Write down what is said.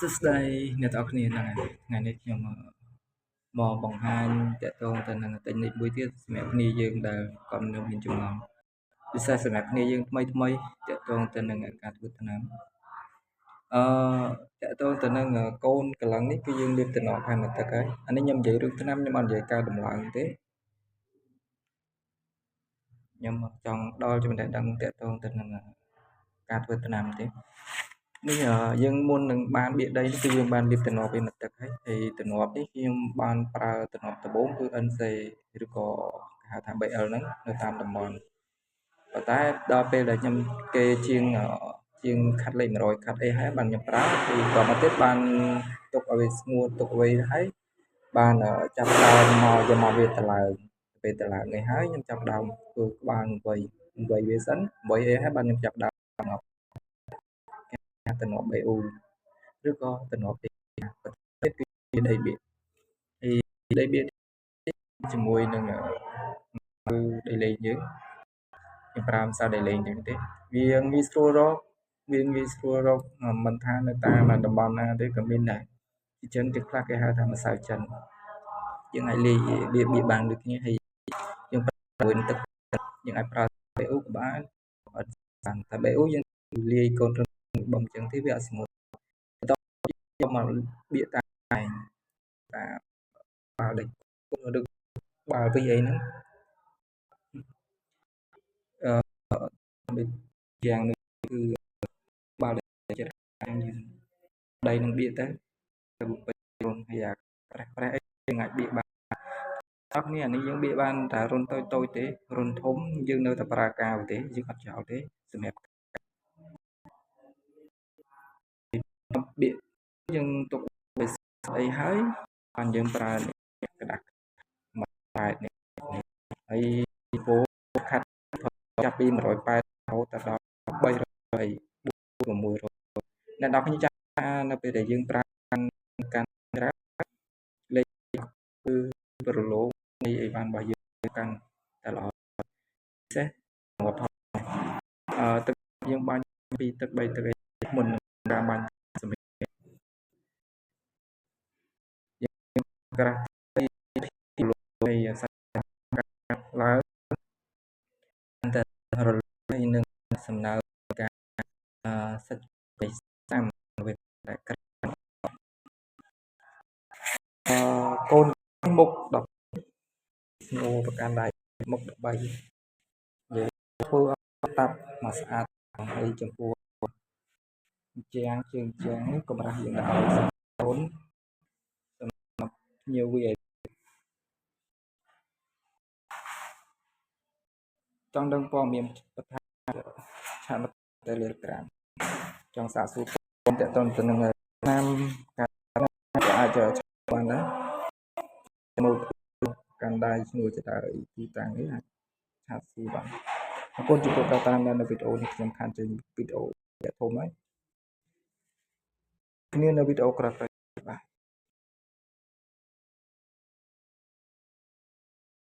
សួស្តីអ្នកទាំងអស់គ្នាហ្នឹងហើយថ្ងៃនេះខ្ញុំមកបង្ហាញតាក់ទងទៅនឹង technique មួយទៀតសម្រាប់គ្នាយើងដែលគាត់នៅមានចម្ងល់ពិសេសសម្រាប់គ្នាយើងថ្មីថ្មីតាក់ទងទៅនឹងការធ្វើថ្នាំអឺតាក់ទងទៅនឹងកូនកន្លងនេះគឺយើងលាបតំណផែនទឹកហើយអានេះខ្ញុំនិយាយរឿងថ្នាំខ្ញុំអត់និយាយការដំឡើងទេខ្ញុំចង់ផ្ដល់ចំណេះដឹងតាក់ទងទៅនឹងការធ្វើថ្នាំទេនេះយើងមុននឹងបានបៀកដីនេះគឺយើងបានលាបតំណពីមួយទឹកហើយហើយតំណនេះខ្ញុំបានប្រើតំណដំបូងគឺ NC ឬក៏គេហៅថា BL ហ្នឹងនៅតាមតំបន់ប៉ុន្តែដល់ពេលដែលខ្ញុំគេជាងជាងខាត់លេខ100ខាត់អីហើយបានខ្ញុំប្រើពីបន្តមកទៀតបានទុកឲ្យវាស្ងួតទុកឲ្យហើយបានចាប់ដើមមកយកមកវាតឡើងពេលតឡើងនេះហើយខ្ញុំចាប់ដើមធ្វើក្បាលវៃវៃវាសិនវៃអីហើយបានខ្ញុំចាប់ដើមមកតំណ BU ឬក៏តំណទីប្រភេទគឺដីបៀកហើយដីបៀកជាមួយនឹងគឺដីលេងយើងខ្ញុំប្រើម្សៅដីលេងចឹងទេវាងាយស្រួលរកវាងាយស្រួលរកមិនថានៅតាមតំបន់ណាទេក៏មានដែរជាចិនគេខ្លះគេហៅថាម្សៅចិនយើងអាចលាយបៀបៀបានដូចគ្នាហើយយើងប្រើទឹកយើងអាចប្រើ BU ក៏បានអត់បានតែ BU យើងលាយកូនបំចឹងទេវាអត់ស្ងួតបន្តយកមកបៀកតាមតាមបាល់ដេកឬបាល់វីអីហ្នឹងអឺដូចយ៉ាងនេះគឺបាល់ចិត្តយ៉ាងយើងដីនឹងបៀកទៅទៅបំពេញរុនហើយអាប្រេះប្រេះអីយើងអាចបៀកបានអត់នេះអានេះយើងបៀកបានតែរុនតូចតូចទេរុនធំយើងនៅតែប្រើកាវទេយើងអត់ចោលទេសម្រាប់បៀកយើងទុកវាស្អីហើយបានយើងប្រើក្តាស់មួយប៉ែតនេះហើយពោខាត់ចាប់ពី180រហូតដល់300 600អ្នកនរគ្នាចាំនៅពេលដែលយើងប្រើកាន់ច្រើនលេខគឺប្រឡូងនៃអីបានរបស់យើងកាន់តែល្អពិសេសងាប់ផងអឺទឹកយើងបាញ់ពីទឹក3ទឹកអីមុននឹងការបាញ់សម្រាប់យើងក្រាស់ទីនៃសាច់ឡើងតែរលាយនឹងសំណើការសាច់សាំវាតែក្រាស់អឺកូនមុខ10ស្នូប្រកាន់ដៃមុខ13និយាយធ្វើឲ្យតាប់មកស្អាតហើយចំពោះជាងជើងជាងនេះកម្រាស់យើងដាក់ឲ្យសូនសម្រាប់ភ្ញៀវវាចង់ដឹងព័ត៌មានបន្ថែមឆាតមក Telegram ចង់សាកសួរព័ត៌មានតទៅទៅនឹងតាមការក៏អាចឆាតបានដែរមកកាន់ដៃឈ្មោះចតាទីតាំងនេះអាចឆាតសួរបានអរគុណចំពោះការតាមដាននៅវីដេអូនេះខ្ញុំខានចេញវីដេអូធំហើយគ្នានៅវីដេអូក្រោយៗ។